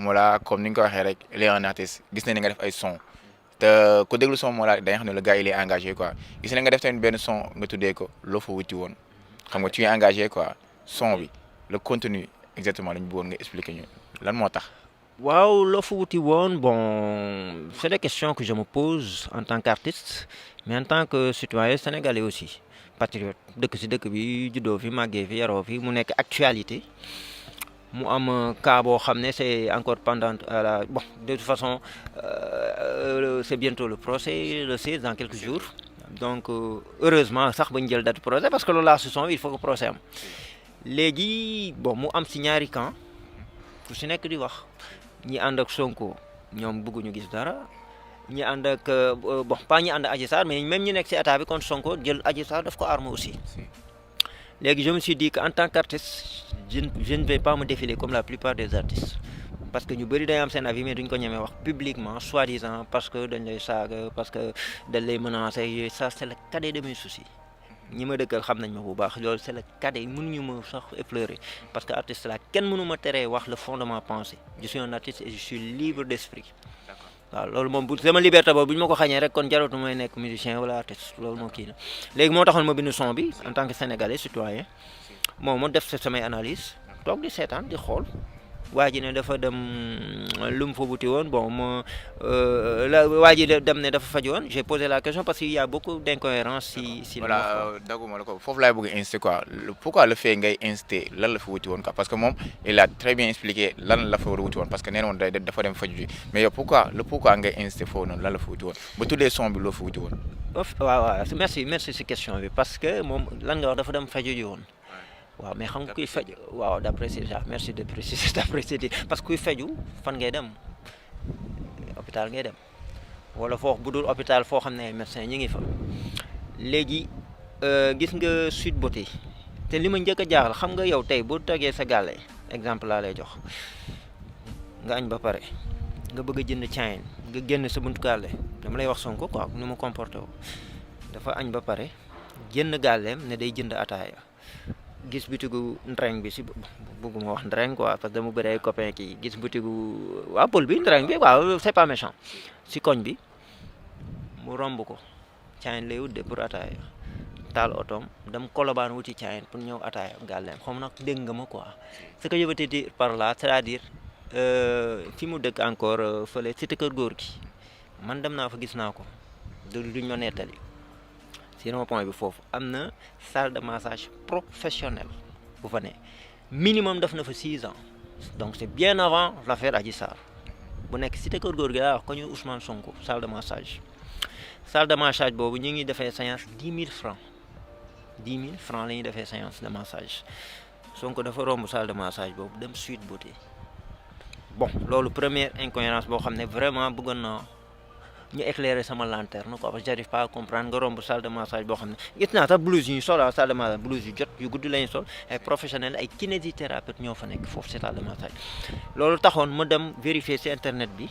Mollah comme ni nga ko waxee rek il est un artiste gis nañ ni nga def ay son te ku déglu son Mollah dañuy xam ne le gars il est engagé quoi gis nañ nga def tamit benn son nga tuddee ko loo fa wuti woon xam nga tu es engagé quoi son bi le contenu exactement lañu bëggoon nga expliquer ñu lan moo tax. Waaw, loo fa wuti woon, bon, c'est des questions que je me pose en tant qu'artiste, mais en tant que citoyen sénégalais aussi, patriote. Dëkk si dëkk bi juddoo fi màggee fi yaroo fi mu nekk actualité mu am cas boo xam ne c'est encore pendant bon de toute façon c'est bientôt le procès le 16 dans quelques jours donc heureusement sax bañ jël date procès parce que loolu laa soupçon il faut que procès am léegi bon mu am si ñaari camp ku si nekk di wax ñi ànd ak Sonko ñoom bëgguñu gis dara ñi ànd ak bon pas ñi ànd ak Adji Sarr mais même ñi nekk si état bi contre Sonko jël Adji Sarr daf ko arme aussi léegi je me suis dit que en tant qu'artiste je ne vais pas me défiler comme la plupart des artistes parce que ñu bëri dañu am seen avis mais duñ ko ñemee wax publiquement soi-disant parce que dañ lay saaga parce que dañ lay menacer ça c'est le cadet de mes soucis ñi ma dëkkal xam nañ ma bu baax loolu c'est le cadet mënuñu ma sax effleurer parce que artiste la kenn mënu ma teree wax le fond de ma pensée je suis un artiste et je suis libre d'esprit waaw loolu moom bu sama liberté boobu bu ñu ma ko xañee rek kon jaratu may nekk musicien wala artiste loolu moo kii la léegi moo taxoon ma bind son bi en tant que sénégalais citoyen moom ma def samay analyse toog di seetaan di xool waa ji ne dafa dem lu mu fa wuti woon bon ma waa ji dem ne dafa faj woon j'ai posé la question parce qu'il y a beaucoup d'incohérences si voilà daguma la ko foofu laay bëgg a inciter quoi pourquoi le fait ngay inciter lan la fa wuti woon quoi parce que moom il a très bien expliqué lan la fa war a wuti woon parce que nee na woon dafa dem faju ji mais yow pourquoi ngay inciter foofu noonu lan la fa wuti woon ba tuddee son bi loo fa wuti woon. waaw merci si question bi parce que moom lan nga wax dafa dem faju ji woon. waaw mais xam nga kuy faju waaw d'après ça merci de préciser d'après parce que kuy faju fan ngay dem hôpital ngay dem wala foo bu dul hôpital foo xam ne médecin ñi ngi fa léegi gis nga Sweet Beauté te li ma njëkk a jaaxal xam nga yow tey boo toggee sa gàlle exemple laa lay jox nga añ ba pare nga bëgg a jënd cain nga génn sa buntu gàlle dama lay wax Sonko quoi ni mu comporté wu dafa añ ba pare génn gàlleem ne day jënd ataaya gis bitigu ndreng bi si bëgguma wax ndreng quoi parce que dama bëri ay copain kii gis bitigu waa pël bi ndreng bi waaw c'est pas méchant si koñ bi mu romb ko caayin lay wut de pour ataaya taal otoom dem Colobane wuti caayin pour ñëw ataaya gàlleem xam nag dégg nga ma quoi ce que je veux te dire par là c'est-à-dire fi mu dëkk encore fële cité kër góor gi man dem naa fa gis naa ko duñ ma nettali si rond point bi foofu am na salle de massage professionnel bu fa ne minimum def na fa 6 ans donc c'est bien avant l'affaire Adji Sarr bu nekk cité kër góor gi laa wax ko ñu Ousmane Sonko salle de massage boobu ñu ngi defee séance 10 000 francs 10 000 francs la ñuy defee séance de massage Sonko dafa romb salle de massage boobu dem Sweet Beauté bon loolu première incohérence boo xam ne vraiment bëggoon na ñu éclairer sama lanterne quoi parce que j'arrive pas à comprendre nga romb salle de massage boo xam ne gis naa sax blouse yi ñu sol salle de massage blouse yu jot yu gudd lañu sol ay professionnels ay kinésithérapeutes ñoo fa nekk foofu ci salle de massage loolu taxoon ma dem vérifier ci internet bi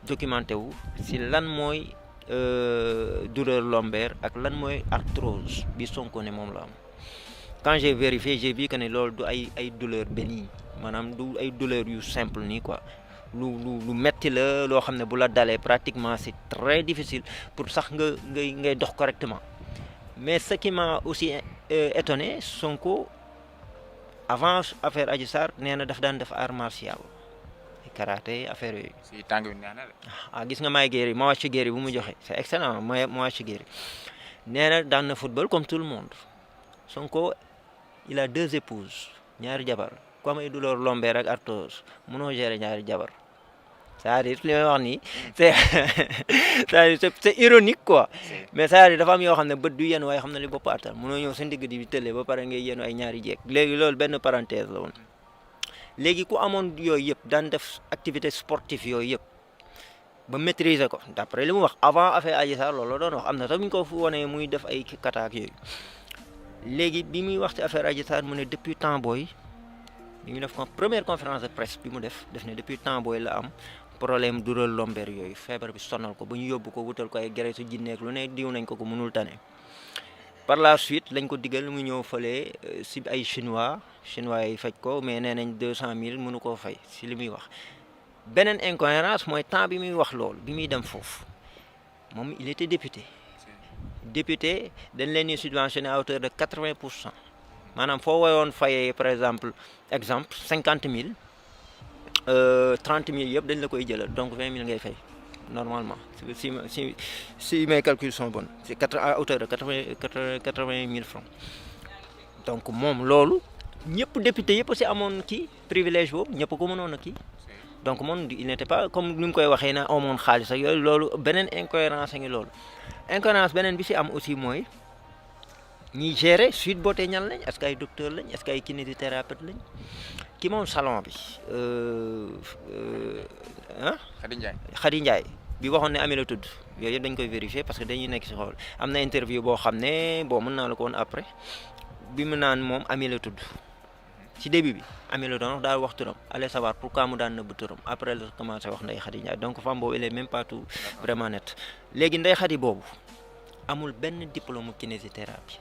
documenté wu ci lan mooy douleur lombaire ak lan mooy arthrose bi Sonko ne moom la am quand j'ai vérifié j'ai vu que ne loolu du ay douleur bénigne maanaam du ay douleur yu simple nii quoi lu metti la loo xam ne bu la dalee pratiquement c'est très difficile pour sax ngay dox correctement mais ce qui m'a aussi étonné Sonko avant affaire Adji Sarr nee na daf daan def art martial karaté affaire yooyu. si tàng bi neex na de. gis nga Maay Guèye ma wàcc Guèye bu mu joxe c'est excellent ma wàcc Guèye nee na daan na football comme tout le monde Sonko il a 2 épouses ñaari jabar ku am ay douleur lombaire ak arthrose mënoo gérer ñaari jabar. c'est-à-dire li may wax nii c'est ironique quoi mais c'est-à-dire dafa am yoo xam ne bët du yéen waaye xam na li bopp attal mënoo ñëw sa ndigg di tëlle ba pare ngay yéen ay ñaari jeeg léegi loolu benn parenthèse la woon léegi ku amoon yooyu yëpp daan def activité sportive yooyu yëpp ba maîtriser ko d'après li mu wax avant affaire Adji Sarr loolu la doon wax am na sax bu ñu ko wonee muy def ay kataak yooyu léegi bi muy wax ci affaire Adji Sarr mu ne depuis temps booy bi ñu def première conférence de presse bi mu def ne depuis temps booy la am problème douleur lombaire yooyu feebar bi sonal ko ba ñu yóbbu ko wutal ko ay graisse su jinneek lu ne diw nañ ko mënul tane par la suite lañ ko digal mu ñëw fële si ay chinois yi faj ko mais nee nañ 200 000 mënu koo fay si li muy wax beneen incohérence mooy temps bi muy wax loolu bi muy dem foofu moom il était député dañ leen di subventionné à hauteur de 80%. maanaam foo wayoon fayee par exemple 50 000 30 000 yëpp dañ la koy jëlal donc 20 000 ngay fay normalement si mes calculs sont bons c'est à hauteur de 80 000 francs. donc moom loolu ñëpp député yëpp si amoon kii privilège boobu ñëpp ko mënoon a kii donc moom il n'était pas comme ni mu koy waxee na amoon xaalis ak yooyu loolu beneen incohérence a ngi loolu. incohérence beneen bi si am aussi mooy ñiy gérer Sweet Beauté ñan lañ est-ce que ay docteur lañ est-ce que ay kinésithérapeute lañ ki moom salon bi Khady Ndiaye bi waxoon ne Ami la tudd yooyu yëpp dañ koy vérifier parce que dañuy nekk si xool am na interview boo xam ne bon mën naa la ko woon après bi mu naan moom Ami la tudd ci début bi Ami la doon daal wax turam allez savoir pourquoi mu daan nëbb turam après la commencé wax Ndeye Khady Ndiaye donc femme boobu elle est même pas tout vraiment net léegi Ndeye Khady boobu amul benn diplôme kinésithérapie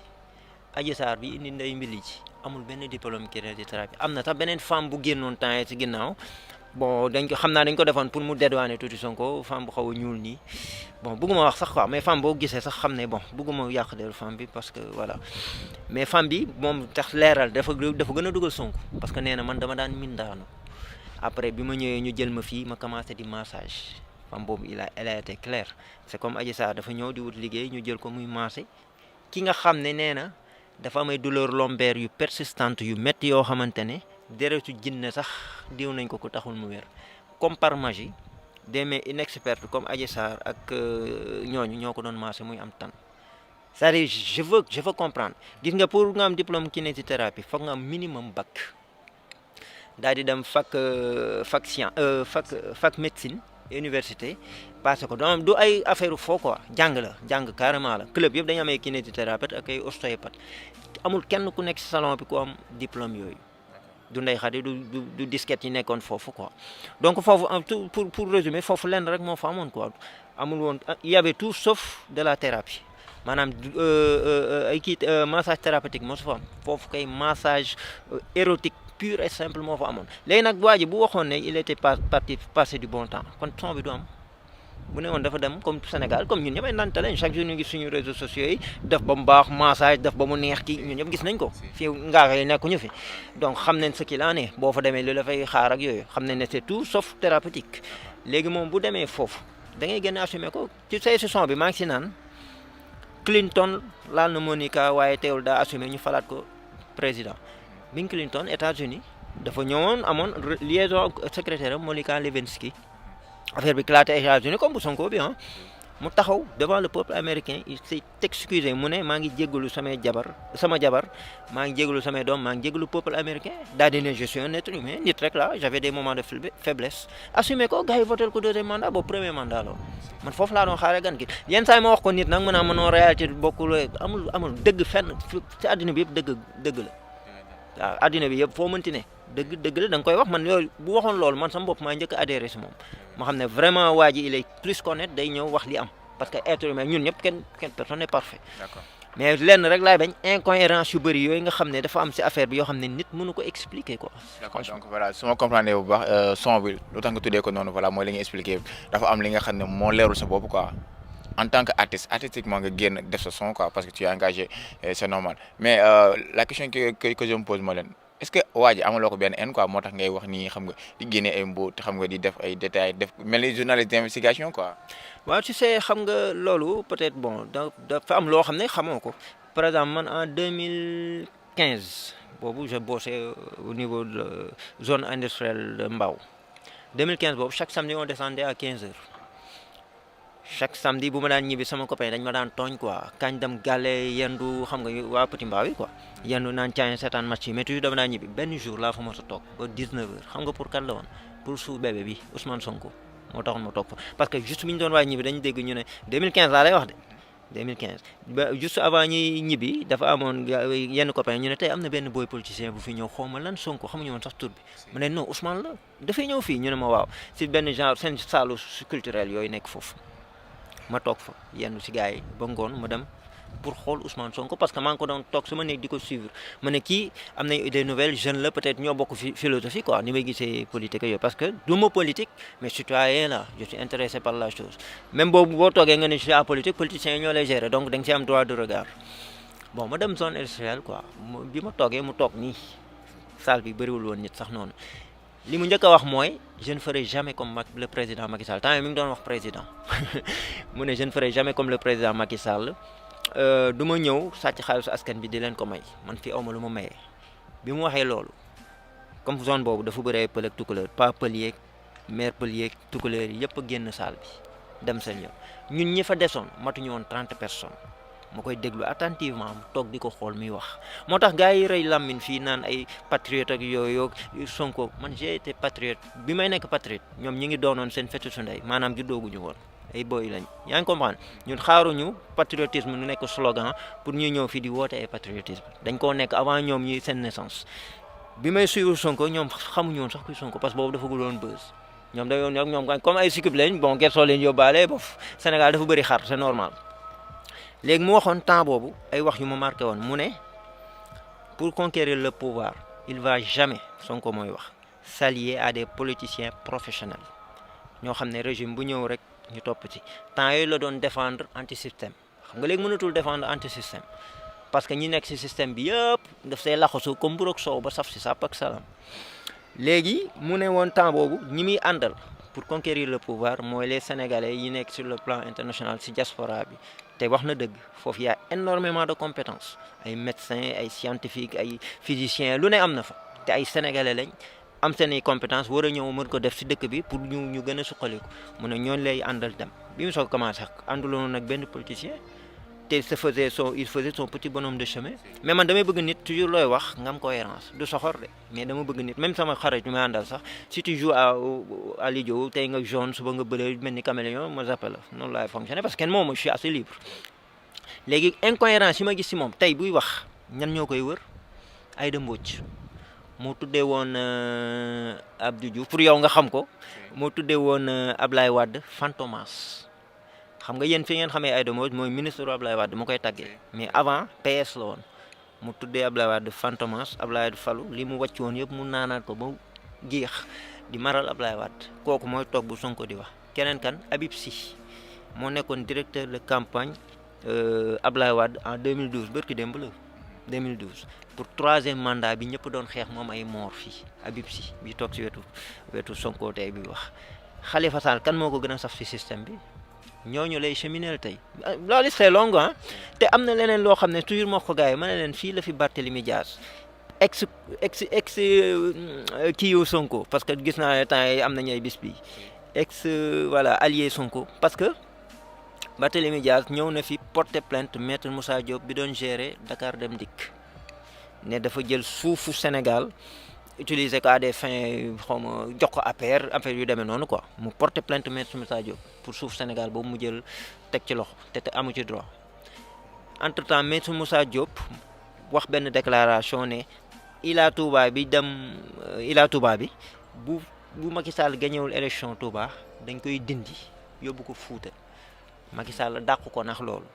Adji Sarr bi indi Ndeye Mbili ci amul benn diplôme kinésithérapie am na sax beneen femme bu génnoon temps yi ci ginnaaw bon dañ ko xam naa dañ ko defoon pour mu dédouaner tuuti Sonko femme bu xaw a ñuul nii bon bëgguma wax sax quoi mais femme boo gisee sax xam ne bon bëgguma yàq deru femme bi parce que voilà mais femme bi moom tax leeral dafa gën a dugal Sonko parce que nee na man dama daan mindaanu après bi ma ñëwee ñu jël ma fii ma commencé di massage femme boobu elle a été claire c'est comme Adji Sarr dafa ñëw di wut liggéey ñu jël ko muy massé ki nga xam ne nee na dafa am ay douleur lombaire yu persistante yu métti yoo xamante ne deretu jinne sax diw nañ ko taxul mu wér comme par magie demee inexperte comme Adji Sarr ak ñooñu ñoo ko doon massé muy am tan c'est-à-dire je veux comprendre gis nga pour nga am diplôme kinésithérapie foog nga am minimum bac daal di dem fac médecine université parce que donc du ay affaire foo quoi jàng carrément la club yëpp dañu am ay kinésithérapeute ak ay ostéopathe amul kenn ku nekk si salon bi ku am diplôme yooyu du Ndeye Khady du disquette yi nekkoon foofu quoi donc foofu pour résumer foofu lenn rek moo fa amoon quoi amul woon il y avait tout sauf de la thérapie maanaam ay kii massage thérapeutique moo su fa am foofu kay massage érotique pur et simple moo fa amoon léegi nag waa ji bu waxoon ne il était parti passer du bon temps kon son bi du am bu ne woon dafa dem comme Sénégal comme ñun ñëpp ay nante lañ chaque jour ñu ngi suñu réseaux sociaux yi def ba mu baax massage def ba mu neex kii ñun ñëpp gis nañ ko fii ngaa yi nekkuñu fi donc xam nañ ce qu'il en est boo fa demee li la fay xaar ak yooyu xam nañ ne c'est tout sauf thérapeutique léegi moom bu demee foofu da ngay gën a assumer ko ci say son bi maa ngi si naan Clinton laal na Monica waaye teewul daa assumer ñu falaat ko président Bill Clinton États-Unis dafa ñëwoon amoon liaison secrétaire am Monica Lewinsky affaire bi éclaté États-Unis comme bu Sonko bi mu taxaw devant le peuple américain il s'est excusé mu ne maa ngi jégalu sama jabar maa ngi jégalu samay doom maa ngi jégalu peuple américain daal di ne je suis un être humain nit rek la j'avais des moments de faiblesse assumé ko gars yi voté ko deuxième mandat boobu premier mandat la man foofu laa doon xaaree gan gi yenn saa yi ma wax ko nit nag mën naa mënoo réalité bokkul amul dëgg fenn ci àddina bi yëpp dëgg la waaw àddina bi yëpp foo mënti ne dëgg la da nga koy wax man yooyu bu waxoon loolu man sama bopp maa njëkk a adhéré si moom ma xam ne vraiment waa ji il est plus connaître day ñëw wax li am parce que être humain ñun ñëpp kenn personne n'est parfait. D'accord. Mais lenn rek laay bañ incohérence yu bëri yooyu nga xam ne dafa am si affaire bi yoo xam ne nit mënu ko expliquer quoi. D'accord donc voilà su ma comprendre bu baax son bi lu tax nga tuddee ko noonu voilà mooy li nga expliqué dafa am li nga xam ne moo leerul sa bopp quoi en tant que artiste artistiquement nga génn def sa son quoi parce que tu es engagé c'est normal mais la question que je me pose moo leen est-ce que waa ji amaloo ko benn haine quoi moo tax ngay wax nii xam nga di génne ay mbóot xam nga di def ay détails def mel ni journaliste d'investigation quoi. waaw tu sais xam nga loolu peut-être bon dafa am loo xam ne xamoo ko par exemple man en 2015 boobu je bossais au niveau de zone industrielle de Mbao 2015 boobu chaque samedi on descendait à 15 heures chaque samedi bu ma daan ñibbi sama copain dañ ma daan tooñ quoi kañ dem gàlle yendu xam nga waa Petit Mbao yi quoi yendu naan caañ seetaan match yi mais toujours dama daan ñibbi benn jour laa fa mos a toog ba 19 heures xam nga pour kan la woon pour su bébé bi Ousmane Sonko moo taxoon ma toog fa parce que juste bi ñu doon waaj ñibbi dañu dégg ñu ne 2015 laa lay wax de 2015 ba juste avant ñuy ñibbi dafa amoon yenn copain ñu ne tey am na benn boy politicien bu fi ñëw xaw ma lan Sonko xamuñu woon sax tur bi ma ne non Ousmane la dafay ñëw fii ñu ne ma waaw si benn genre seen salle culturelle yooyu nekk foofu ma toog fa yenn si gars yi ba ngoon ma dem pour xool Ousmane Sonko parce que maa ngi ko doon toog sama néeg di ko suivre ma ne kii am na des nouvelles jeunes la peut-être ñoo bokk philosophie quoi ni may gisee politique yooyu parce que du ma politique mais citoyen la je suis intéressé par la chose même boo toogee nga ne je suis apolitique politiciens yi ñoo lay gérer donc da nga ci am droit de regard bon ma dem zone industrielle quoi bi ma toogee mu toog nii salle bi bëriwul woon nit sax noonu li mu njëkk a wax mooy je ne ferai jamais comme le président Macky Sall temps mi ngi doon wax président mu ne je ne ferai jamais comme le président Macky Sall du ma ñëw sàcc xaalisu askan bi di leen ko may man fii awma lu ma mayee bi mu waxee loolu comme zone boobu dafa bëri ay pël ak tukulóor pas pël yeeg maire pël yeeg tukulóor yi yëpp a génn salle bi dem seen yoon ñun ñi fa desoon matuñu woon 30 personnes ma koy déglu attentivement mu toog di ko xool muy wax moo tax gars yi rëy làmmiñ fii naan ay patriote ak yooyu Sonko man j'ai été patriote bi may nekk patriote ñoom ñi ngi doonoon seen fetu su ndey maanaam juddooguñu woon ay boy lañ yaa ngi comprendre ñun xaaruñu patriotisme nu nekk slogan pour ñuy ñëw fii di woote ay patriotisme dañ koo nekk avant ñoom ñi seen naissance bi may suivre Sonko ñoom xamuñu woon sax kuy Sonko parce que boobu dafa guloon buzz ñoom da yoon ak ñoom comme ay sikib lañ bon gersoo leen yóbbaale bof Sénégal dafa bëri xar c'est normal léegi mu waxoon temps boobu ay wax yu ma marqué woon mu ne pour conquérir le pouvoir il va jamais Sonko mooy wax s'allier à des politiciens professionnels ñoo xam ne régime bu ñëw rek ñu topp ci temps yooyu la doon défendre anti système xam nga léegi mënatul défendre anti système parce que ñi nekk ci système bi yëpp daf say laxasu comme bu rek soow ba saf si sàpp ak salaam léegi mu ne woon temps boobu ñi muy àndal pour conquérir le pouvoir mooy les sénégalais yi nekk sur le plan international ci diaspora bi te wax na dëgg foofu y a énormément de compétences ay médecins ay scientifiques ay physiciens lu ne am na fa te ay sénégalais lañ am seen i compétences war a ñëw mën ko def ci dëkk bi pour ñu gën a suqaliku mu ne ñooñu lay àndal dem bi mu soog commencé ànduloon nag benn politicien te il faisait son petit bonhomme de chemin mais man damay bëgg nit toujours looy wax nga am cohérence du soxor de mais dama bëgg nit même sama xarit ñu may àndal sax si tu joues à l'idio tey nga jaune suba nga bële mel ni caméléon ma zappel la noonu laay fonctionner parce que kenn moom je suis assez libre léegi incohérence yi ma gis si moom tey buy wax ñan ñoo koy wër Aïda Mbodj moo tuddee woon Abdou Diouf pour yow nga xam ko moo tuddee woon Ablaye Wade Fantomas xam nga yéen fi ngeen xamee Aïda Mbodj mooy ministre Ablaye Wade mu koy tàggee mais avant PS la woon mu tuddee Ablaye Wade Fantomas Ablaye Wade falu li mu wàcc woon yëpp mu naanaat ko ba géex di maral Ablaye Wade kooku mooy toog bu Sonko di wax keneen kan Habib Sy moo nekkoon directeur de campagne Ablaye Wade en 2012 bërki démb la 2012 pour troisième mandat bi ñëpp doon xeex moom ay moor fii Habib Sy bi toog si wetu Sonko tey bi wax Khalifa Sall kan moo ko gën a saf si système bi ñooñu lay cheminel tey loolu c'est long ah te am na leneen loo xam ne toujours moo ko gars yi ma ne leen fii la fi Barthélémy Dias ex kii yu Sonko parce que gis naa ne temps yi am nañu ay bis bi voilà allié Sonko parce que Barthélémy Dias ñëw na fi porter plainte maître Moussa Diop bi doon gérer Dakar Dem Dikk ne dafa jël suufu Sénégal utiliser ko à des fins xaw ma jox ko affaire yu demee noonu quoi mu porter plainte maître Moussa Diop pour suuf Sénégal boobu mu jël teg ci loxo te amu ci droit entre temps maître Moussa Diop wax benn déclaration ne Ila Touba bi bu Macky Sall gañewul élection Touba dañ koy dindi yóbbu ko Fuuta Macky Sall dàq ko ndax loolu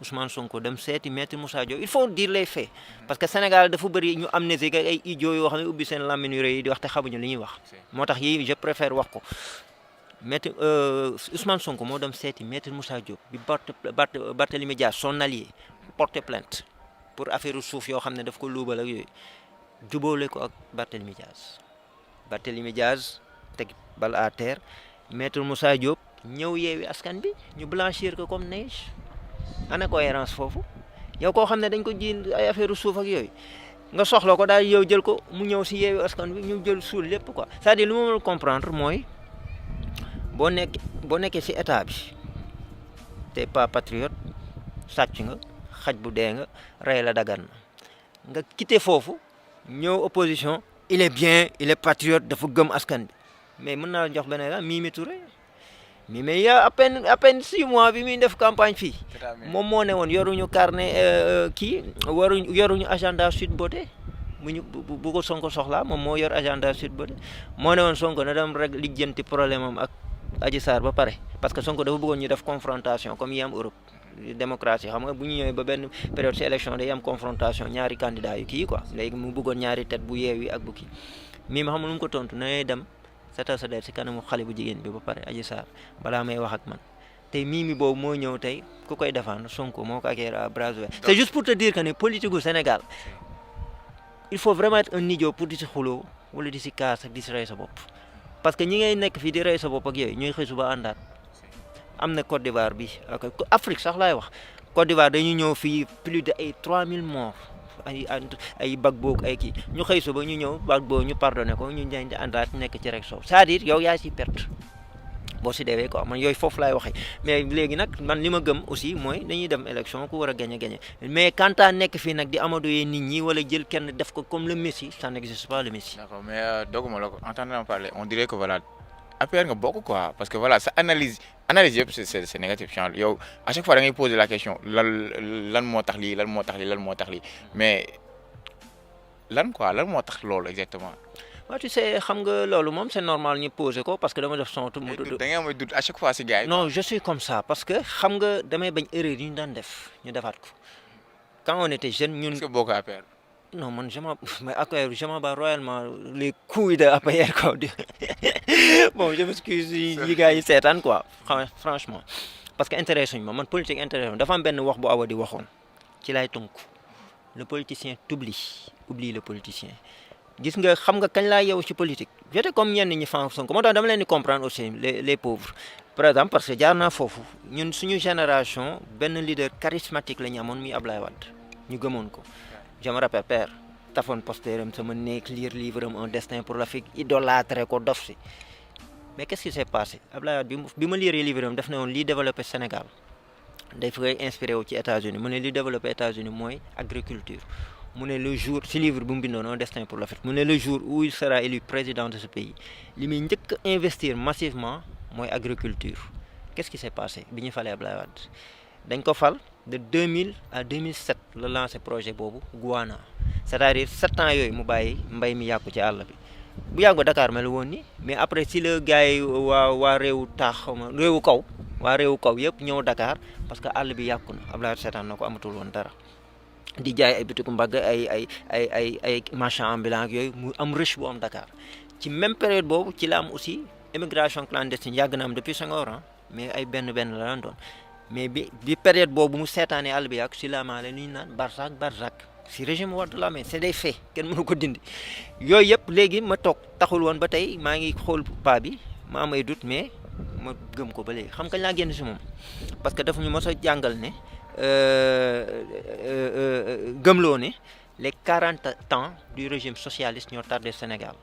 Ousmane Sonko dem seeti maître Moussa Diop il faut dire les faits parce que Sénégal dafa bëri ñu amnésique ak ay idiots yoo xam ne ubbi seen làmmiñ yu rëy yi di wax te xamuñu li ñuy wax moo tax yi je préfère wax ko maître Ousmane Sonko moo dem seeti maître Moussa Diop bi Barthélémy Dias son allié porté plainte pour affaire suuf yoo xam ne daf ko luubal ak yooyu jubóole ko ak Barthélémy Dias teg bal à terre maître Moussa Diop ñëw yeewi askan bi ñu blanchir ko comme neige ana cohérence foofu yow koo xam ne dañ ko ji ay affaire suuf ak yooyu nga soxla ko daal yow jël ko mu ñëw si yeewi askan bi ñu jël suul lépp quoi c'est-à-dire lu ma mën comprendre mooy boo nekkee si état bi t'es pas patriote sàcc nga xaj bu dee nga rey la dagan nga quitté foofu ñëw opposition il est bien il est patriote dafa gëm askan bi mais mën naa jox beneen Mimi Touré mais y a à peine 6 mois bi muy def campagne fii moom moo ne woon yoruñu carnet yoruñu agenda Sweet Beauté bu ko Sonko soxlaa moom moo yor agenda Sweet Beauté moo ne woon Sonko na dem rek lijjanti problème am ak Adji Sarr ba pare parce que Sonko dafa bëggoon ñu def confrontation comme yi am Europe démocratie xam nga bu ñu ñëwee ba benn période ci élection day am confrontation ñaari candidat yu kii quoi léegi mu bëggoon ñaari tête bu Yewwi ak bu kii mii ma xam lu mu ko tontu na dem setal sa der ci kanamu xale bu jigéen bi ba pare Adji Sarr balaa may wax ak man tey mii boobu moo ñëw tey ku koy défendre Sonko moo ko accueillir à bras ouverts. C'est juste pour te dire que ne politique gu Sénégal il faut vraiment être un idiot pour di si xuloo wala di si kaas ak di si rey sa bopp parce que ñi ngay nekk fii di rey sa bopp ak yooyu ñooy xëy suba àndaat am na Côte d'Ivoire bi ak Afrique sax laay wax Côte d'Ivoire dañu ñëw fii plus de ay 3000 morts ay Gbagbo ay kii ñu xëy suba ñu ñëw Gbagbo ñu pardonné ko ñu ñaan di àndaat nekk ci rek soow c'est-à-dire yow yaa ciy perte boo si deewee quoi man yooyu foofu laay waxee mais léegi nag man li ma gëm aussi mooy dañuy dem élection ku war a gagné mais quant à nekk fii nag di amadouyee nit ñi wala jël kenn def ko comme le Messi ça n'existe pas le Messi. D'accord mais dogguma la ko entendant parler on dirait que voilà APR nga bokk quoi parce que voilà sa analyse yëpp c'est négatif genre yow à chaque fois da ngay poser la question lan moo tax lii lan moo tax lii lan moo tax lii mais lan moo tax loolu exactement. waaw tu sais xam nga loolu moom c'est normal ñu poser ko parce que dama def son. da ngay am doute à chaque fois si gars yi. non je suis comme ça parce que xam nga damay bañ erreur yi ñu daan def ñu defaat ko quand on était jeune ñun. est-ce que bokk APR. non man je m'en bats royalement les couilles de APR quoi bon je m'excuse yi gars yi seetaan quoi franchement parce que intéressé ñu ma man politique intéressé dafa am benn wax bu Awa di waxoon ci lay tënku le politicien oublie le politicien. gis nga xam nga kañ laa yow ci politique j'étais comme ñenn ñi fan Sonko moo tax dama leen di comprendre aussi les pauvres par exemple parce que jaar naa foofu ñun suñu génération benn leader charismatique la ñu amoon muy Ablaye Wade ñu gëmoon ko je me rappelle père tafoon poster am sama nekk lire livre am un destin pour l'Afrique idolâtré ko dof si mais qu'est-ce qui s'est passé Ablaye Wade bi ma lire livre am daf ne woon lii développé Sénégal day fay inspiré wu ci États-Unis mu ne li développé États-Unis mooy agriculture mu ne le jour ci livre bu mu bindoon un destin pour l'Afrique mu ne le jour où il sera élu président de ce pays li muy njëkk a investir massivement mooy agriculture qu'est-ce qui s'est passé bi ñu falee Ablaye Wade dañ ko fal de 2000 à 2007 la lancé projet boobu Guana c'est-à-dire 7 ans yooyu mu bàyyi mbay mi yàqu ci àll bi bu yàggu Dakar mel woon ni mais après si la gars yi waa réewu taax réewu kaw yëpp ñëw Dakar parce que àll bi yàqu na Ablaye Wade seetaan na ko amatul woon dara di jaay ay bitiku mbagg ay marchand ambulant yooyu mu am riche bu am Dakar ci même période boobu ci la am aussi immigration clandestine yàgg na am depuis Senghor mais ay benn la daan doon mais bi période boobu mu seetaanee àll bi yàgg si la amaale lu ñu naan Barzak si régime Wade la mais c'est des faits kenn mënu ko dindi yooyu yëpp léegi ma toog taxul woon ba tey maa ngi xool paa bi ma am ay doute mais ma gëm ko ba léegi xam kañ laa génn si moom parce que dafa ñu mos a jàngal ne gëmloo ne les 40 ans du régime socialiste ñoo tardé Sénégal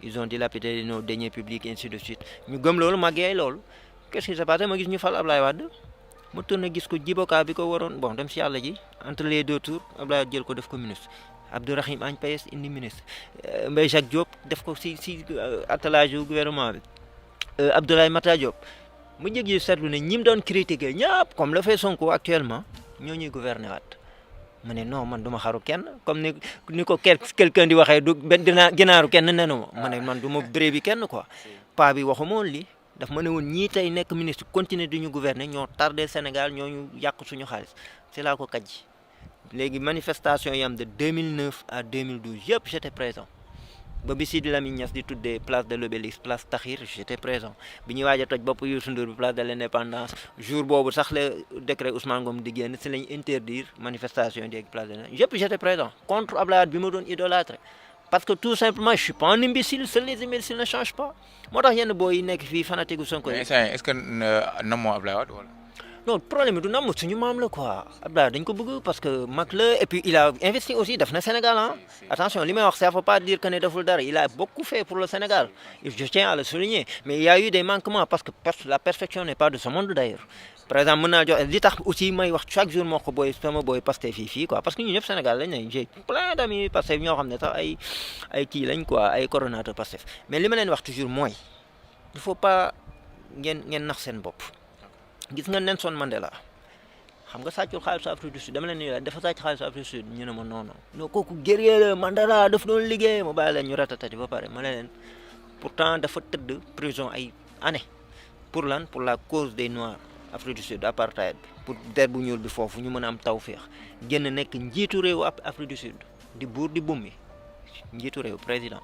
ils ont dilapidé nos deniers publics et ainsi de suite ñu gëm loolu màggee loolu qu'est-ce qui s'est passé ma gis ñu fal Ablaye Wade ma tourné gis ko jiboka bi ko waroon bon dem si yàlla ji entre les deux tours Ablaye Wade jël ko def ko ministre Abdourahim Agne Payes indi ministre Mbaye Jacques Diop def ko si attelage yu gouvernement bi Abdoulaye Mata Diop mu njëg yi seetlu ne ñi mu doon critiquer ñëpp comme le fait Sonko actuellement ñoo ñuy gouverner waat ma ne non man du ma xaru kenn comme ni ko quelqu'un di waxee du ginaaru kenn nenu ma ne man du ma bré bi kenn quoi pa bi waxuma woon lii daf ma ne woon ñii tey nekk ministre continuer di ñu gouverner ñoo tardé Sénégal ñoo ñu yàq suñu xaalis c'est là ko kaj léegi manifestation yi am de 2009 à 2012 yëpp j'étais présent ba bi Sidi Lamine Niass di tuddee place de l'Obélisque place Tahrir j'étais présent bi ñuy waaj a toj bopp Youssou Ndour bi place de l'Indépendance jour boobu sax la décret Ousmane Ngom di génn si lañ interdire manifestation di ak place de yëpp j'étais présent contre Abdoulaye Wade bi ma doon idolâtre parce que tout simplement je suis pas un imbécile seuls les imbéciles ne changent pas moo tax yenn booy yi nekk fii fanatique gu Sonko est-ce que namoo Abdoulaye Wade wala. non problème bi du nam suñu maam la quoi Abdoulaye dañ ko bëgg parce que mag la et puis il a investi aussi def na Sénégal attention li may wax ça faut pas dire que ne deful dara il a beaucoup fait pour le Sénégal je tiens à le souligner mais il y a eu des manquements parce que la perfection n'est pas de ce monde d'ailleurs par exemple mën naa jox li tax aussi may wax chaque jour moo ko booy sama booy Pastef fii quoi parce que ñun ñëpp Sénégal lañ ne j'ai plein d'amis Pastef ñoo xam ne sax ay kii lañ quoi ay coordonnateurs Pastef mais li ma leen wax toujours mooy il faut pas ngeen nax seen bopp gis nga Nelson Mandela xam nga sàccul xaalisu Afrique du Sud dama leen ni dafa sàcc xaalisu Afrique du Sud ñu ne ma non kooku guerrier la Mandela daf doon liggéey ma bàyyi leen ñu ratatati ba pare ma ne leen pourtant dafa tëdd prison ay années pour lan pour la cause des Noirs Afrique du Sud apartheid pour der bu ñuul bi foofu ñu mën a am tawféex génn nekk njiitu réewu Afrique du Sud di buur di bummi njiitu réew président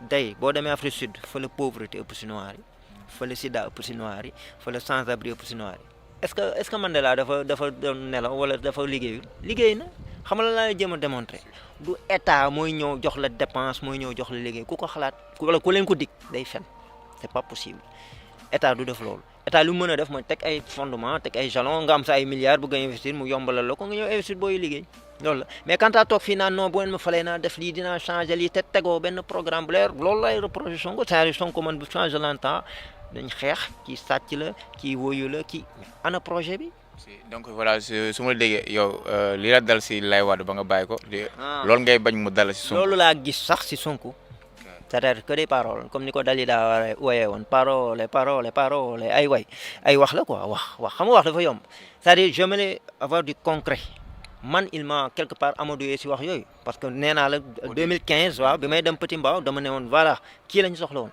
tey boo demee Afrique du Sud fa la pauvreté ëpp si noir yi fa la sida ëpp si noir yi fa la sans abri ëpp si noir yi est-ce que Mandela dafa doon nelaw wala dafa liggéeyul liggéey na xam nga la laa jéem a démontrer du état mooy ñëw jox la dépense mooy ñëw jox la liggéey ku ko xalaat wala ku leen ko dig day fen c'est pas possible état du def loolu état lu mën a def mooy teg ay fondement teg ay jalon nga am sa ay milliards bëgg a investir mu yombalal la ko nga ñëw investir booy liggéey loolu la mais quand à toog fii naan non bu ngeen ma falee naa def lii dinaa changer lii te tegoo benn programme bu leer loolu lay reproché Sonko c'est-à-dire Sonko man bu changer l'entend dañ xeex kii sàcc la kii woyu la kii ana projet bi. donc voilà su ma la déggee yow li la dal si Laye Wade ba nga bàyyi ko. loolu ngay bañ mu dal si Sonko. loolu laa gis sax si Sonko. c'est-à-dire que des paroles comme ni ko Dalida woyee woon parole ay way ay wax la quoi wax xam nga wax dafa yomb c'est-à-dire j'aimerais avoir du concret man il m'a quelque part amadoué si wax yooyu parce que nee naa la 2015 waaw bi may dem Petit Mbao dama ne woon voilà kii lañ soxla woon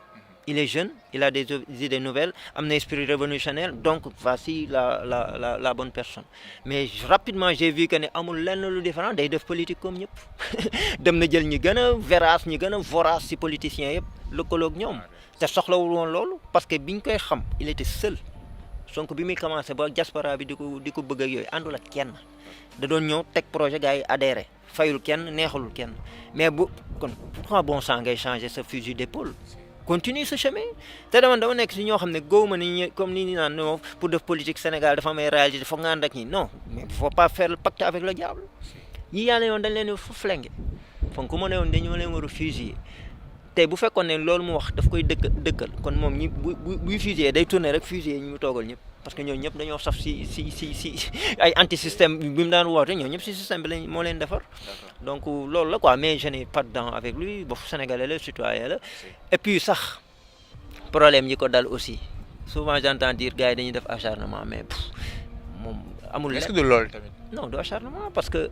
il est jeune il a des idées nouvelles am na esprit révolutionnaire donc voici la bonne personne mais rapidement j'ai vu que ne amul lenn lu différent day def politique comme ñëpp dem na jël ñi gën a vérace ñi gën a vorace si politiciens yëpp lëkkaloog ñoom te soxlawul woon loolu parce que biñ koy xam il était seul Sonko bi muy commencé ba diaspora bi di ko bëgg ak yooyu àndul ak kenn da doon ñëw teg projet gars yi adhéré fayul kenn neexalul kenn mais bu kon pourquoi bon sang ngay changer sa fusil d'épaule continue ce chemin te dama nekk si ñoo xam ne góob ma ni comme ni ñu naan non pour def politique Sénégal dafa am ay réalité foog nga ànd ak ñi non mais il faut pas faire le pacte avec le diable ñi yàlla yoon dañ leen fu flingué foog ku ma ne woon dañoo leen war a fusiller tey bu fekkoon ne loolu mu wax daf koy dëkkal kon moom ñi buy fusiller day tourner rek fusiller ñu mu toogal ñëpp parce que ñooñu ñëpp dañoo saf si ay anti système bi mu daan woote ñooñu ñëpp si système bi moo leen defar donc loolu la quoi mais je n'ai pas de dent avec lui ba Sénégalais la citoyen la et puis sax problème yi ko dal aussi souvent j'entends dire gars yi dañuy def acharnement mais moom amul. est-ce que du loolu tamit. non du acharnement parce que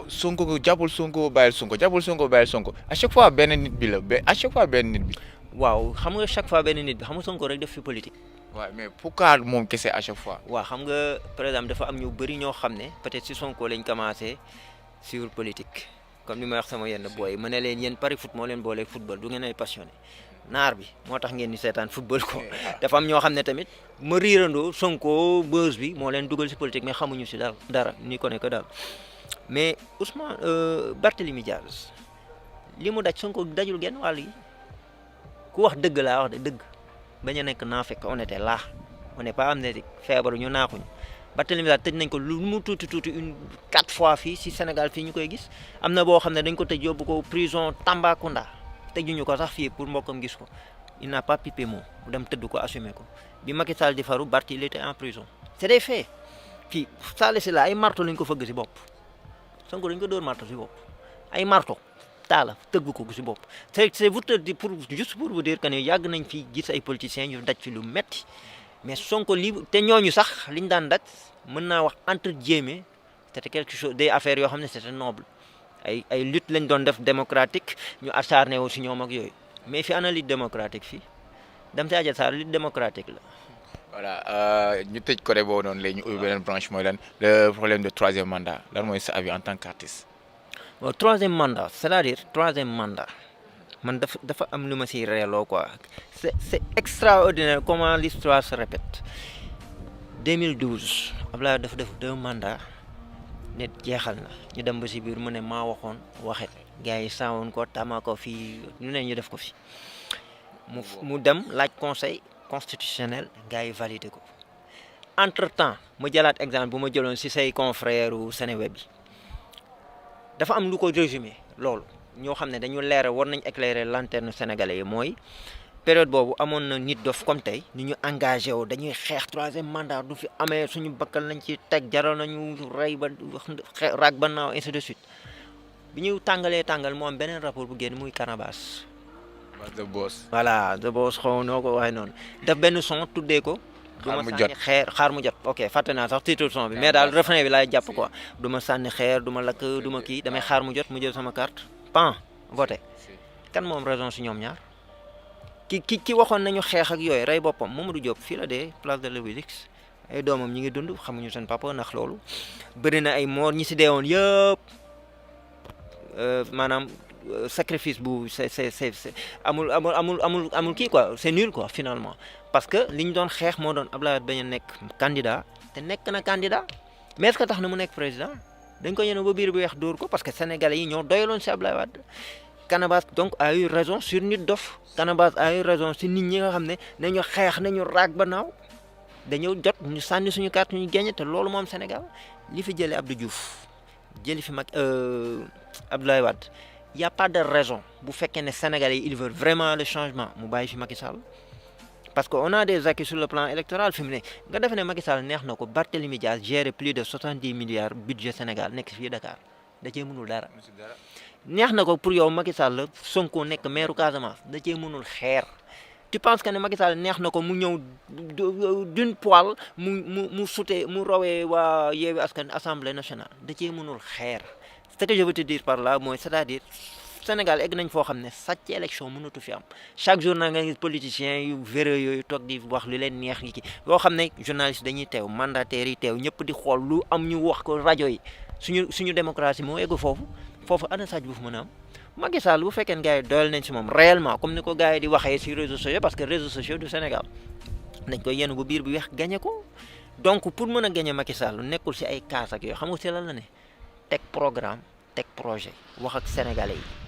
Sonko jàppul Sonko bàyyil Sonko à chaque fois benn nit bi la à chaque fois benn nit bi. waaw xam nga chaque fois benn nit bi xam nga Sonko rek def fi politique. waaw mais pourquoi moom kese à chaque fois. waaw xam nga par exemple dafa am ñu bëri ñoo xam ne peut-être si Sonko lañ commencé sur politique comme ni ma wax sama yenn booy ma ne leen yéen pari foot moo leen booleeg football du ngeen ay passionné naar bi moo tax ngeen di seetaan football ko dafa am ñoo xam ne tamit ma riirandoo Sonko buzz bi moo leen dugal si politique mais xamuñu si dara ni ko nekk daal mais Ousmane Barthélémy Diaz li mu daj Sonko dajul genn wàll yi ku wax dëgg laa wax de dëgg. bañ a nekk naa fekk on était là on n'est pas amnésique feebaru ñu naaxuñu Barthélémy Dias tëj nañ ko lu mu tuuti 4 fois fii si Sénégal fii ñu koy gis am na boo xam ne dañ ko tëj yóbbu ko prison Tambacounda tëjuñu ko sax fii pour mbokkam gis ko il n'a pas pipé moom mu dem tëdd ko assumé ko bi Macky Sall di faru Barth il était en prison c'est des faits fii Sall si la ay marto lañ ko fëgg si bopp Sonko dañ ko dóor marto si bopp ay marto taala tëgg ko si bopp c'est vous juste pour vous dire que ne yàgg nañ fi gis ay politiciens ñu daj fi lu metti mais Sonko lii te ñooñu sax liñ daan daj mën naa wax entre guillemets c'était quelque chose des affaires yoo xam ne c'était noble ay lutte lañ doon def démocratique ñu acharné wu si ñoom ak yooyu mais fi ana lutte démocratique fii dem si Adja Sarr lutte démocratique la. voilà ñu tëj côté boobu noonu léegi ñu ubbi beneen branche mooy lan le problème de troisième mandat lan mooy sa avis en tant qu'artiste. bon troisième mandat c'est-à-dire troisième mandat man dafa am lu ma siy reeloo quoi c'est extraordinaire comment l'histoire se répète 2012 Abdoulaye dafa def 2 mandats nit jeexal na ñu dem ba si biir mu ne maa waxoon waxe gars yi saawoon ko tama ko fii ñu ne ñu def ko fi mu dem laaj conseil constitutionnel gars yi validé ko entre temps ma jëlaat exemple bu ma jëloon si say confrères u Seneweb bi dafa am lu ko résumé loolu ñoo xam ne dañu leeral war nañ éclairer lanterne sénégalais yi mooy période boobu amoon na nit dof comme tey ni ñu engagé wu dañuy xeex 3e mandat du fi amee suñu bakkal nañ ci teg jaral nañu rey ba raag ba naaw ainsi de suite bi ñu tàngal moo am beneen rapport bu génn muy Canabasse. The Boss. voilà The Boss xaw noo ko waxee noonu def benn son tuddee ko. xaar mu jot xaar mu jot ok fàtte naa sax titre son bi mais daal refrain bi laay jàpp quoi du ma sànni xeer du ma lakk du ma kii damay xaar mu jot mu jël sama carte pan voté kan moom raison si ñoom ñaar ki waxoon nañu xeex ak yooyu rey boppam Mamadou Diop fii la dee place de l'Obélisque ay doomam ñi ngi dund xamuñu seen papa ndax loolu bëri na ay moor ñi si deewoon yëpp maanaam sacrifice bu c'est amul kii quoi c'est nul quoi finalement parce que li ñu doon xeex moo doon Abdoulaye Wade bañ a nekk candidat te nekk na candidat mais est-ce que tax na mu nekk président dañ ko yéene ba biir bu weex dóor ko parce que sénégalais yi ñoo doyaloon si Abdoulaye Wade Canabasse donc a eu raison sur nit dof Canabasse a eu raison si nit ñi nga xam ne nañu xeex nañu raag ba naaw dañoo jot ñu sànni suñu carte ñu gagné te loolu moom Sénégal li fi jëlee Abdou Diouf jëli fi mag Abdoulaye Wade y a pas de raison bu fekkee ne Sénégalais yi ils veulent vraiment le changement mu bàyyi fi Macky Sall parce que on a des acquis sur le plan électoral fi mu ne nga defe ne Macky Sall neex na ko Barthélémy Dias gérer plus de 70 milliards budget Sénégal nekk fii Dakar da cee mënul dara neex na ko pour yow Macky Sall Sonko nekk maire Casamance da cee mënul xeer tu penses que ne Macky Sall neex na ko mu ñëw d'une poêle mu sute mu rawee waa Yewwi Askan Assemblée nationale da cee mënul xeer ce que je veux te dire par là mooy c'est-à-dire Sénégal egg nañ foo xam ne sàcc élection mënatu fi am chaque jour na nga gis politiciens yu véreux yooyu toog di wax lu leen neex yi ki yoo xam ne journalistes dañuy teew mandataires yi teew ñëpp di xool lu am ñu wax ko rajo yi suñu démocratie moo egg foofu ana sàcc bu fu mën a am Macky Sall bu fekkee ne gars yi doyal nañ si moom réellement comme ni ko gars yi di waxee si réseaux sociaux parce que réseaux sociaux du Sénégal dañ koy yenn bu biir bu weex gagné ko donc pour mën a gagné Macky Sall nekkul si ay kaas ak yoo xam nga si lan la ne teg programme teg projet wax ak sénégalais yi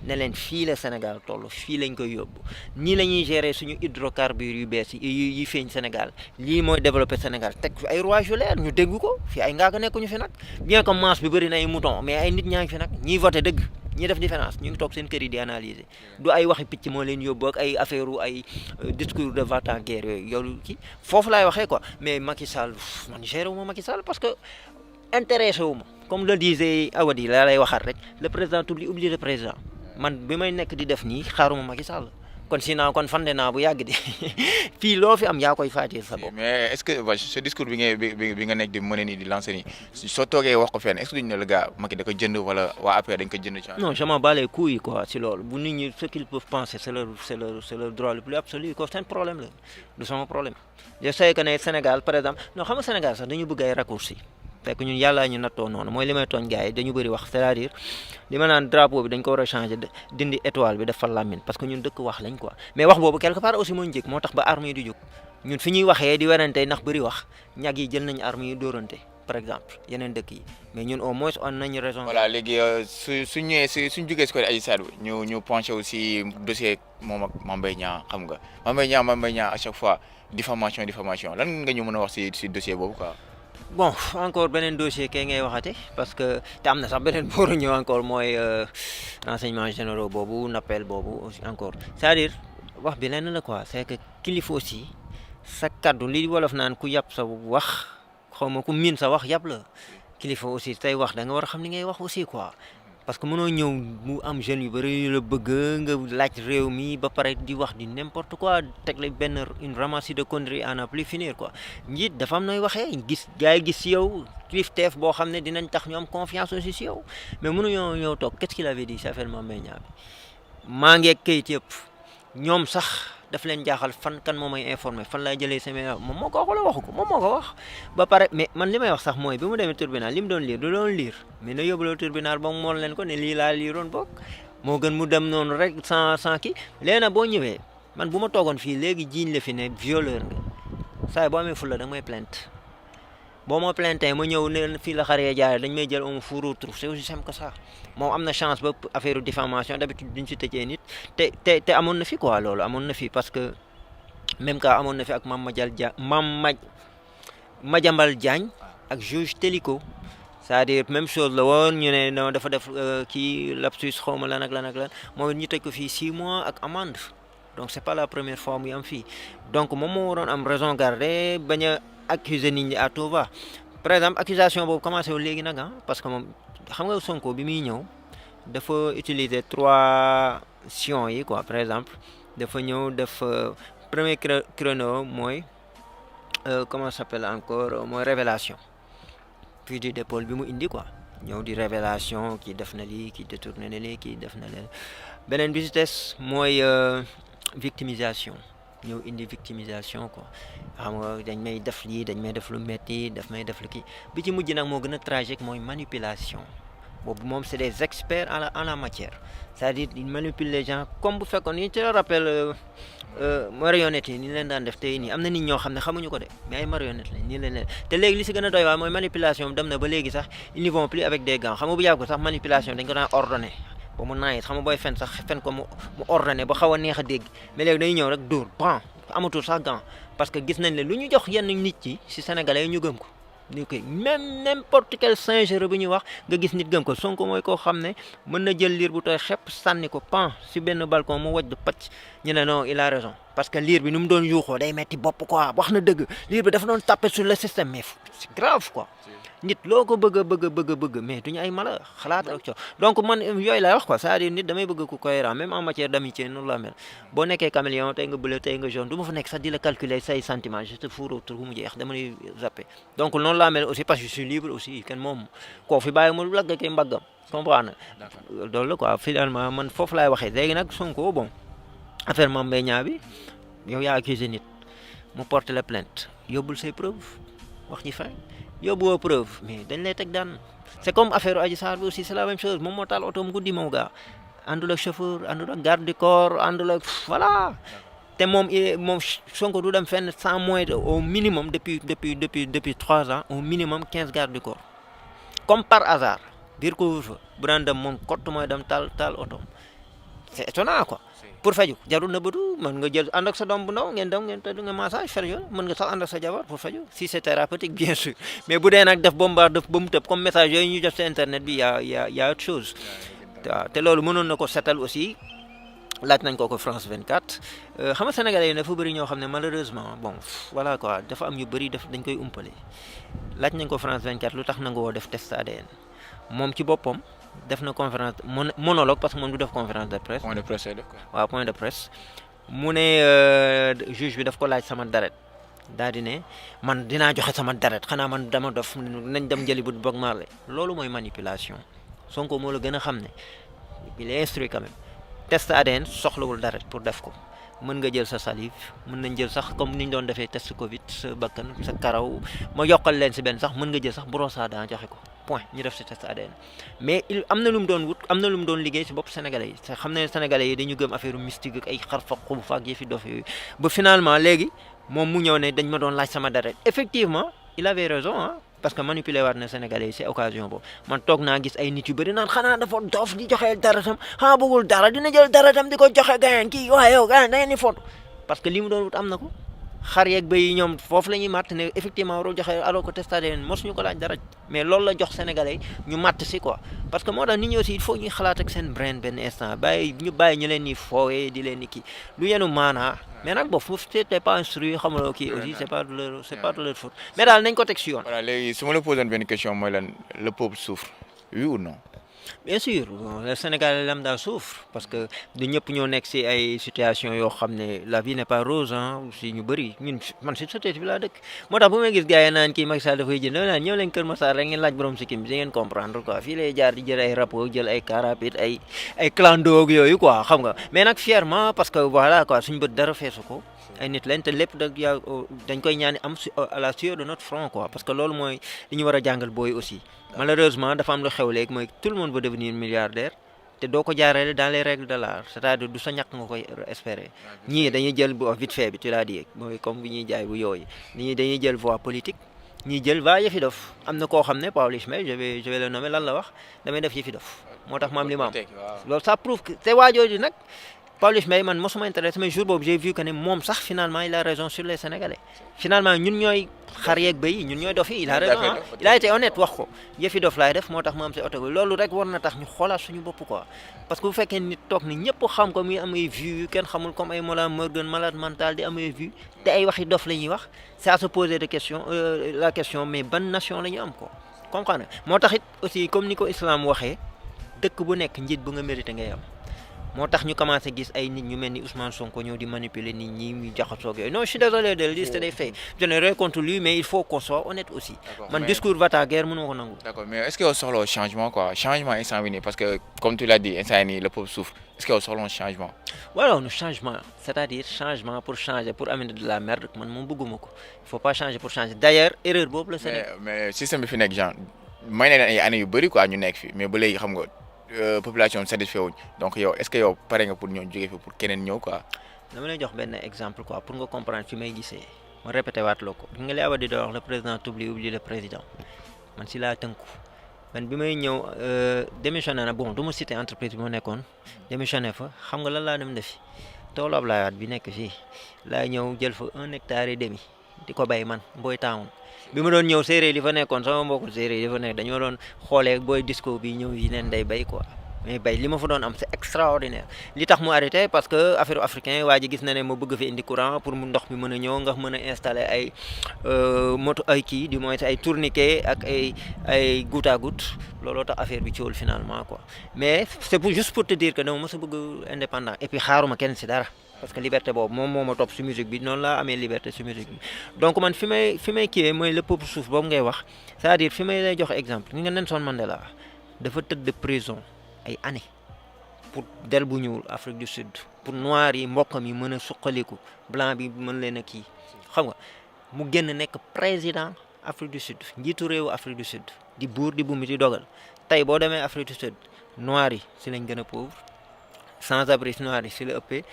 ne leen fii la Sénégal toll fii lañ koy yóbbu nii la ñuy gérer suñu hydrocarbures yu bees yi feeñ Sénégal lii mooy développer Sénégal teg fi ay rouages yu leer ñu dégg ko fii ay ngaaka nekkuñu fi nag bien que masse bi bëri na ay mouton mais ay nit ñaa ngi fi nag ñiy voté dëgg ñi def différence ñu ngi toog seen kër yi di analyser du ay waxi picc moo leen yóbbu ak ay affaire ay discours de va-t-en-guerre yooyu yow kii foofu laay waxee quoi mais Macky Sall man géré wu ma Macky Sall parce que intéressé wu ma comme le disait Awadi laa lay waxaat rek le président oublie le président man bi may nekk di def nii xaaruma Macky Sall kon sinon kon fande naa bu yàgg de fii loo fi am yaa koy faatee sa bopp. mais est-ce que ce discours bi nga nekk di mën nii di lancer nii soo toogee wax ko fenn est-ce que duñ ne le gars Macky da ko jënd wala waa APR dañ ko jënd ci. non je m'en bats les couilles quoi si loolu bu nit ñi ce qu'ils peuvent penser c'est leur droit le plus absolu quoi seen problème la du sama problème je sais que ne Sénégal par exemple non xam nga Sénégal sax dañu bëgg ay raccourcis. fekk ñun yàllaa ñu nattoo noonu mooy li may tooñ gars yi dañu bëri wax c'est-à-dire li ma naan drapeau bi dañ ko war a changer dindi étoile bi def fa lamine parce que ñun dëkk wax lañ quoi mais wax boobu quelque part aussi moo njëkk moo tax ba armes yi di jóg ñun fi ñuy waxee di werante ndax bëri wax ñag yi jël nañu armes yi dóorante par exemple yeneen dëkk yi mais ñun au moins on nañu raison. voilà léegi suñ jógee si côté Adji Sarr ñu penché aussi dossier moom ak Mame Mbaye Niang xam nga Mame Mbaye Niang à chaque fois diffamation lan nga ñu mën a wax si dossier boobu quoi. bon encore beneen dossier kay ngay waxate parce que te am na sax beneen booru ñëw encore mooy renseignements généraux boobu nappel boobu aussi encore c'est-à-dire wax bi lenn la quoi c'est que kilifa aussi sa kaddu li wolof naan ku yàpp sa wax xaw ma ku miin sa wax yàpp la kilifa aussi tey wax da nga war a xam li ngay wax aussi quoi parce que mënoo ñëw mu am jeunes yu bëri yu la bëgg nga laaj réew mi ba pare di wax di n'importe quoi teg la benn une ramassis de conneries à n'en plus finir quoi njiit dafa am nooy waxee gis gars yi gis si yow kilifteef boo xam ne dinañ tax ñu am confiance aussi si yow mais mënuñoo ñëw toog qu'est-ce qu'il avait dit si affaire Mame Mbaye Niang bi maa ngi kayit yëpp ñoom sax daf leen jaaxal fan kan moo may informé fan laay jëlee sama moom moo ko wax wala waxu ko moom moo ko wax ba pare mais man li may wax sax mooy bi mu demee tribunal li mu doon lire du doon lire mais na yóbbuloo tribunal ba mu mool leen ko ne lii laa liiroon boog moo gën mu dem noonu rek sans kii léegi nag boo ñëwee man bu ma toogoon fii léegi jiiñ la fi ne violeur nga saa boo amee fulla da nga may plainte boo ma plainte ma ñëw ne fii la xaree jaare dañ may jël on fourreau trouve c'est aussi simple que ça moom am na chance ba affaire diffamation d'habitude duñ si tëjee nit te amoon na fi quoi loolu amoon na fi parce que même cas amoon na fi ak Madiambal Diagne ak juge Téliko c'est-à-dire même chose la woon ñu ne non dafa def kii lapsus xawma lan ak lan moom it ñu tëj ko fii 6 mois ak amende donc c'est pas la première fois muy am fii donc moom moo waroon am raison garder bañ a accuser nit ñi à tout va par exemple accusation boobu commencé wu léegi nag parce que moom xam nga Sonko bi muy ñëw dafa utiliser 3 sions yi quoi par exemple dafa ñëw def premier créneau mooy comment ça s'appelle encore mooy révélation puis di d'épaule bi mu indi quoi ñëw di révélation kii def na lii kii détourné na lii kii def na leen beneen bi ci des mooy victimisation ñëw indi victimisation quoi xam nga dañ may def lii dañ may def lu metti daf may def lu kii bi ci mujj nag moo gën a tragique mooy manipulation boobu moom c'est des experts en la matière c'est-à-dire ils manipulent les gens comme bu fekkoon ni tu te rappelles marionnettes yi ni leen daan def tey nii am na nit ñoo xam ne xamuñu ko de mais ay marionnettes lañ nii leen te léegi li si gën a doy waar mooy manipulation dem na ba léegi sax ils n'y vont plus avec des gants xam nga bu yàgg sax manipulation dañ ko daan ordonné ba mu naay xam nga booy fen sax fen ko mu ordonné ba xaw a neex a dégg mais léegi dañuy ñëw rek dóor ban amatul sax gant parce que gis nañ ne lu ñu jox yenn nit yi si sénégalais yi ñu gëm ko ni koy même n'importe quel singerie bu ñuy wax nga gis nit gëm ko Sonko mooy koo xam ne mën na jël liir bu tooy xepp sànni ko pan si benn balcon mu waj du pacc ñu ne non il a raison parce que liir bi nu mu doon yuuxoo day metti bopp quoi wax na dëgg liir bi dafa doon taper sur le système mais c'est grave quoi nit loo ko bëgg mais duñu ay mala xalaat ak coow donc man yooyu laay wax quoi c'est-à-dire nit damay bëgg ku cohérent même en matière d'amitié noonu la mel boo nekkee caméléon tey nga bleu tey nga jaune du ma fa nekk sax di la calculer say sentiments je te fourre autour bu mu jeex dama lay zapper donc noonu laa mel aussi parce que je suis libre aussi kenn moom koo fi bàyyi mu lagg kay mbaggam comprendre na loolu la quoi finalement man foofu laay waxee léegi nag Sonko bon affaire Mame Mbaye Niang bi yow yaa accusé nit mu porte la plainte yóbbul say preuve wax ñi fin yóbbuwoo preuve mais dañ lay teg daan c'est comme affaire Adji Sarr bi aussi c'est la même chose moom moo taal otoom guddi moom gaa àndul ak chauffeur àndul ak garde du corps àndul ak voilà te moom Sonko du dem fenn sans moins au minimum depuis 3 ans au minimum 15 garde du corps comme par hasard biir ko fa bu daan dem moom kott mooy dem taal otoom c'est étonnant quoi pour faju jarul na bëtu mën nga jël ànd ak sa doom bu ndaw ngeen dem ngeen tëdd nga massage fer mën nga sax ànd ak sa jabar pour faju si c'est thérapeutique bien sûr mais bu dee nag def bombarde def ba mu tëb comme message yooyu ñu def ci internet bi y a autre chose waaw te loolu mënoon na ko setal aussi laaj nañ ko France 24 xam nga sénégalais yi dafa bëri ñoo xam ne malheureusement bon voilà quoi dafa am yu bëri dañ koy umpale laaj nañ ko France 24 lu tax nangu woo def test ADN moom ci boppam def na conférence monologue parce que moom du def conférence de presse. point de presse waaw point de presse mu ne juge bi daf ko laaj sama deret daal di ne man dinaa joxe sama deret xanaa man dama dof nañ dem jëli bu Bob Marley loolu mooy manipulation Sonko moo la gën a xam ne il est instruit quand même test ADN soxlawul deret pour def ko mën nga jël sa salive mën nañ jël sax comme ni ñu doon defee test Covid sa bakkan sa karaw ma yokkal leen si benn sax mën nga jël sax brosse à dents joxe ko. point ñu def ci test ADN mais am na lu mu doon wut am na lu mu doon liggéey ci bopp sénégalais yi te xam ne sénégalais yi dañu gëm affaire mystique ak ay xarfa xuuf ak yëfi dof yooyu ba finalement léegi moom mu ñëw ne dañ ma doon laaj sama deret effectivement il avait raison ah parce que manipuler waat na sénégalais yi c'est occasion boobu man toog naa gis ay nit yu bëri naan xanaa dafa dof di joxe daratam xanaa bëggul dara dina jël daratam di ko joxe gayaan kii waaye yow gayaan da ngeen di foto parce que li mu doon wut am na ko xar yeeg béy yi ñoom foofu la ñuy màtt ne effectivement waroo joxe alors que test ADN mosuñu ko laaj dara mais loolu la jox sénégalais ñu màtt si quoi parce que moo tax nit ñi aussi il faut ñuy xalaat ak seen brain benn instant bàyyi ñu leen ni foowee di leen ni kii lu yenu maanaa mais nag boobu c'était pas instruit xamuloo kii aussi c'est pas de leur faute mais daal nañ ko teg si yoon. voilà léegi su ma la posoon benn question mooy lan le peuple souffre oui ou non. bien sûr le Sénégal lambda souffre parce que du ñëpp ñoo nekk si ay situation yoo xam ne la vie n'est pas rose ah si ñu bëri ñun man si société bi laa dëkk moo tax bu may gis gars yi naan kii Macky Sall dafay jënd naan ñëw leen Kër Massar rek ngeen laaj borom sikkim bi di ngeen comprendre quoi fii lay jaar di jël ay rapport jël ay car rapide ay clando ak yooyu quoi xam nga mais nag fièrement parce que voilà quoi suñu bët dara feesu ko ay nit leen te lépp dañ koy ñaani am à la sueur de notre front quoi parce que loolu mooy li ñu war a jàngal booy aussi malheureusement dafa am lu xew léegi mooy tout le monde veut devenir milliardaire te doo ko jaarale dans les règles de l'art c'est-à-dire du sa ñàkk nga koy espérer ñii dañuy jël bu vite fait bi tu l'as dit mooy comme bi ñuy jaay bu yooyu ñii dañuy jël voie politique ñii jël va yëfi dof am na koo xam ne Pawlish Mbaye je vais le nommer lan la wax damay def yëfi dof moo tax ma am li ma am loolu ça prouve que te waajooju nag Pawlish Mbaye man mosuma intéressé mais jour boobu j'ai vu que ne moom sax finalement il a raison sur les Sénégalais finalement ñun ñooy xar yeeg béy ñun ñooy dof yi il a raison ah il a été honnête wax ko yëfi dof laay def moo tax ma am si oto bi loolu rek war na tax ñu xoolaat suñu bopp quoi parce que bu fekkee nit toog ni ñëpp xam ko muy am ay vues yu kenn xamul comme ay Mollah Morgun malade mental di am ay vues te ay waxi dof la ñuy wax c'est à se poser de question la question mais ban nation la ñu am ko comprendre moo tax it aussi comme ni ko islam waxee dëkk bu nekk njiit bu nga mérité ngay am moo tax ñu commencé gis ay nit ñu mel ni Ousmane Sonko ñëw di manipuler nit ñi ñu jaxasoo ak yooyu non je suis désolé de le dire c'est des faits je n'ai rien contre lui mais il faut qu'on soit honnête aussi man discours va-t-à-guerre mënu ma ko nangu. D'accord mais est-ce que yow soxla changement quoi changement instant bi nii parce que comme tu l'as dit instant yii nii le peuple souffre est-ce que yow soxla changement. voilà un changement c'est-à-dire changement pour changer pour amener de la merde man moom bëgguma ko il faut pas changer pour changer d'ailleurs erreur boobu la. mais système bi fi nekk genre may na leen ay années yu bëri quoi ñu nekk fi mais ba léegi xam nga. population satisfait wuñ donc yow est-ce que yow pare nga pour ñëw jógee fi pour keneen ñëw quoi. dama lay jox benn exemple quoi pour nga comprendre fi may gisee ma répété waat la ko nga li awa di doon wax le président oublie le président man si laa tënku man bi may ñëw démissionné na bon du ma cité entreprise bi ma nekkoon démissionné fa xam nga lan laa dem defi toolu Ablaye Wade bi nekk fii laa ñëw jël fa 1,5 hectare di ko bay man Boy Town bi ma doon ñëw séeréer yi fa nekkoon sama mbokku séeréer yi fa nekk dañoo doon xoolee booy disco bi ñëw yi neen day bay quoi mais bay li ma fa doon am c'est extraordinaire li tax mu arrêté parce que affaire africain waa ji gis na ne ma bëgg fi indi courant pour mu ndox mi mën a ñëw nga mën a installer ay moto ay kii du moins ay tourniquet ak ay goutte à goutte looloo tax affaire bi ciwul finalement quoi mais c'est pour juste pour te dire que dama mos a bëgg indépendant et puis xaaruma kenn si dara parce que liberté boobu moom moo ma topp si musique bi noonu laa amee liberté si musique bi donc man fi may kiiwee mooy le peuple souffre boobu ngay wax c'est-à-dire fi may lay jox exemple ni nga Nelson Mandela dafa tëdd prison ay années pour del bu ñuul Afrique du Sud pour noir yi mbokkam yi mën a suqaliku blanc bi mën leen a kii xam nga mu génn nekk président Afrique du Sud njiitu réewu Afrique du Sud di buur di bumi di dogal tey boo demee Afrique du Sud noir yi si lañ gën a pauvre sans abri si noir yi si la ëppee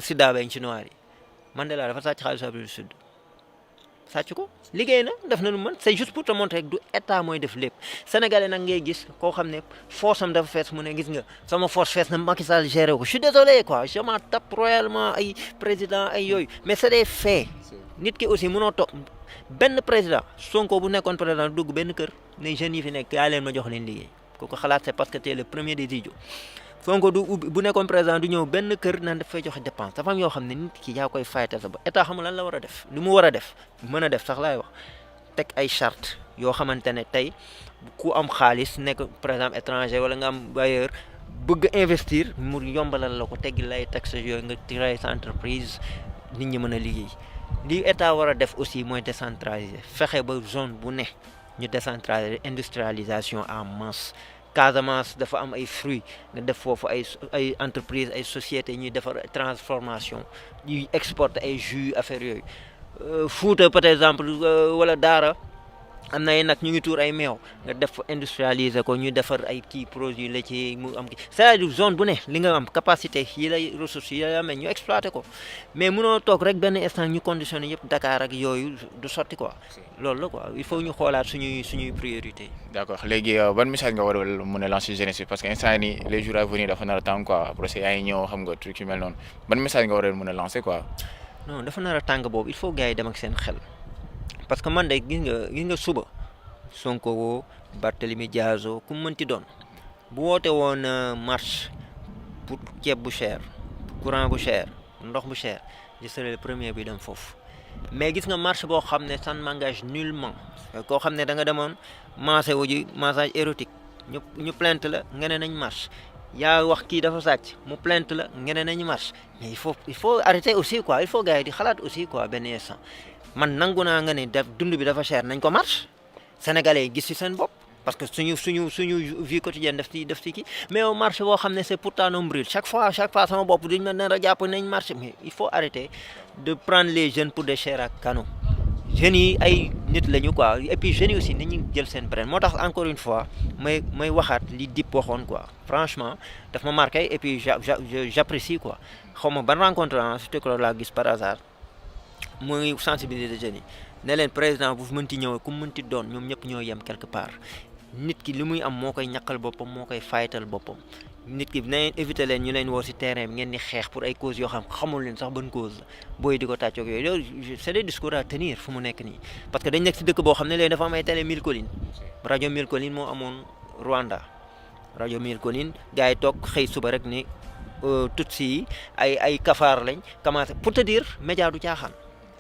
Sida bañ ci noir yi Mandela dafa sàcc xaalisu Afrique du Sud sàcc ko liggéey na def na lu mën c'est juste pour te montrer rek du état mooy def lépp sénégalais nag ngay gis koo xam ne force am dafa fees mu ne gis nga sama force fees na Macky Sall géré ko je suis désolé quoi je m'en tape royalement ay président ay yooyu mais c'est des faits nit ki aussi mënoo toog benn président Sonko bu nekkoon président dugg benn kër ne jeunes yi fi nekk yaa leen ma jox leen liggéey kooku xalaat c'est parce que t'es le premier des idiots Sonko du ubbi bu nekkoon président du ñëw benn kër naan dafay joxe dépense dafa am yoo xam ne nit ki yaa koy fayte sa ba état xamul lan la war a def li mu war a def mën a def sax laay wax teg ay charte yoo xamante ne tey ku am xaalis nekk par exemple étranger wala nga am bailleur bëgg investir mu yombalal la ko teggi lay taxe yooyu nga tiré sa entreprise nit ñi mën a liggéey li état war a def aussi mooy décentraliser fexe ba zone bu ne ñu décentraliser industrialisation en masse Casamance dafa am ay fruits nga def foofu ay entreprise ay sociétés ñuy defar transformation ñuy exporter ay jus affaire yooyu Fouta par exemple wala Daara am na ay nag ñu ngi tuur ay meew nga def industrialiser ko ñu defar ay kii produits laitiers mu am kii c'est-à-dire zone bu ne li nga am capacité yi lay ressources yi lay amee ñu exploiter ko mais mënoo toog rek benn instant ñu conditionné yëpp Dakar ak yooyu du sotti quoi loolu la quoi il faut ñu xoolaat suñuy priorité. D'accord léegi ban message nga war a mën a lancer jeunesse parce que instant nii les jours à venir dafa nar a tàng quoi parce que yaa ngi ñëw xam nga truc yu mel noonu ban message nga war a mën a lancer quoi. non dafa nar a tàng boobu il faut gars yi dem ak seen xel. parce que man de gis nga suba Sonko woo Barthélemy Diaz ku mu mënti doon bu woote woon marche pour ceeb bu cher courant bu cher ndox bu cher je serai le premier bi dem foofu mais gis nga marche boo xam ne ça ne m'engage nullement koo xam ne da nga demoon massage érotique ñu plainte la nga ne nañ marche yaa wax kii dafa sàcc mu plainte la nga ne nañ marche mais il faut arrêter aussi quoi il faut gars yi di xalaat aussi quoi benn instant man nangu naa nga ne dund bi dafa cher nañ ko marche sénégalais yi gis ci seen bopp parce que suñu vie quotidienne daf ci kii mais au marché boo xam ne c'est pourtant nombril chaque fois sama bopp duñ ma nar a jàpp nañ marché mais il faut arrêter de prendre les jeunes pour des chairs à canon jeunes yi ay nit lañu quoi et puis jeunes yi aussi nañu jël seen brain moo tax encore une fois may waxaat li Dip waxoon quoi franchement daf ma marqué et puis j'apprécie quoi xaw ma ban rencontre surtout que laa gis par hasard mooy sensibiliser jeunes yi ne leen président bu mënti ñëw ku mënti doon ñoom ñëpp ñoo yem quelque part nit ki li muy am moo koy ñaqal boppam moo koy fayatal boppam nit ki na éviter leen ñu leen woo ci terrain bi ngeen di xeex pour ay causes yoo xam xamul leen sax ban cause la booy di ko tàccoog yooyu c'est des discours à tenir fu mu nekk nii parce que dañ nekk ci dëkk boo xam ne léegi dafa am ay télé Mille Collines rajo Mille Collines moo amoon Rwanda rajo Mille Collines gars yi toog xëy suba rek ni Tutsi yi ay kafaar lañ commencé pour te dire média du caaxaan